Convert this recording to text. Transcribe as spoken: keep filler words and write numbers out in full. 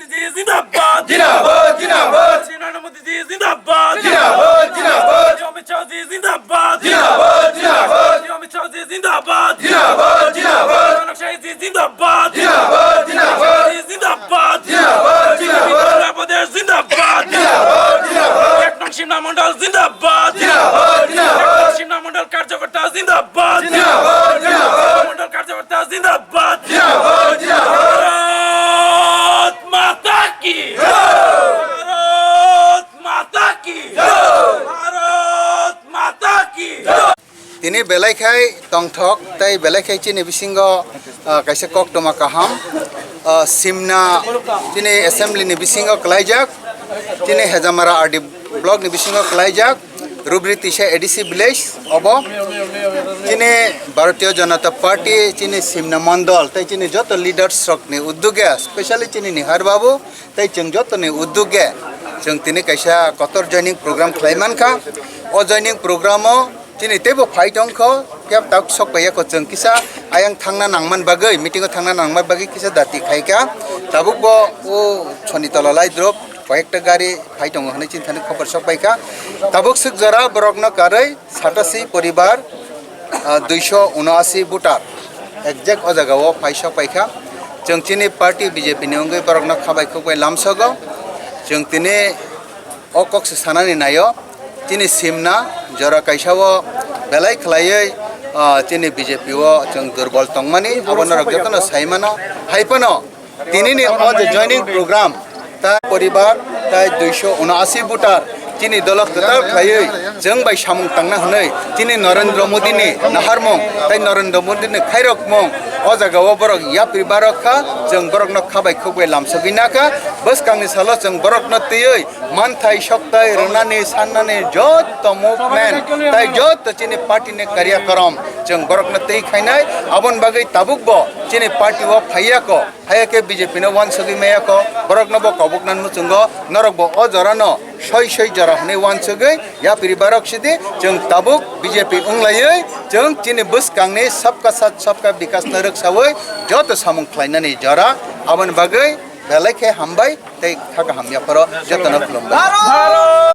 Zindabad! Zindabad! Zindabad! Narendra Modi ji zindabad! Zindabad! Zindabad! Amit Shah ji zindabad! Zindabad! Zindabad! Amit Shah ji zindabad! Zindabad! Zindabad! Zindabad! Zindabad! Zindabad! Zindabad! Zindabad! Zindabad! Zindabad! Zindabad! Ek Nong Shimla Mandal zindabad! Zindabad! Zindabad! Ek Nong Shimla Mandal Karyakarta zindabad! Zindabad! Zindabad! Mandal Karyakarta zindabad! Zindabad! Zindabad! Bharat Mata ki! Jai! Bharat Mata ki! Jai! Bharat Mata ki! Jai! Tini belai khai tongthok tei belai khai chini bisingo, ah, kaisa koktwma kaham, ah, simna chini assembly ni bisingo kwlaijak, chini Hejamara R D block ni bisingo kwlaijak, Rubri Tisa A D C village obo. Chini Bharatiya Janata Party, chini simna mandal tei chini joto leaders rok ni uddog e, specially chini Nihar babu tei chwng joto ni uddog e chwng tini kaisa kotor joining program khlai mankha. O joining program o chini teibo phai tongkho, phiya tak sok paiya kho chwng kisa ayang thangna nangman bagwi, meeting o thangna nangman bagwi kisa dati khaikha. Tabuk bo o Chonitala Laidrop koyekta gari phai tongo hwnwi chini thani khobor sok paikha. Tabuk swk jora borokno karwi satasi poribar, ah, duiso unoasi voter exact o jaga o phai sok paikha. Chwng chini party B J P ni wngwi borokno khabai khukbai lamsogo. Chwng tini o kok se sanani naio, chini simna jora kaisa o belai khwlaiwi, ah, chini B J P o chwng durbol tongmani, abo norok jotono sai mano. Hai phano tinini o je joining program, ta poribar, tai duiso unoasi voter, chini dolo kwtal khlaiwi chwng bai samung tangna hwnwi chini Narendra Modi ni naharmung tai Narendra Modi ni khairokmung o jaga o borok yapri barok kha, chwng borokno khabai khukbai lamsogwi nakha. Bwskangni salo chwng borokno twiwi manthai soktai rwnani sannani joto movement tai joto chini party ni karyakorom chwng borokno twi khainai. Aboni bagwi tabuk bo chini party o phaiya ko, haya khe B J P no wansugwi maya ko, borokno bo kobokna muchungo, norok bo o jora no soi soi jora hwnwi wansugwi yapri barok sidi chwng tabuk B J P wnglaiwi chwng chini bwskangni sabka sat sabka bikas no rwksawi joto samung khlainani jora. Aboni bagwi belai khe hambai tei kha kaham yapharo jotono khulumbai.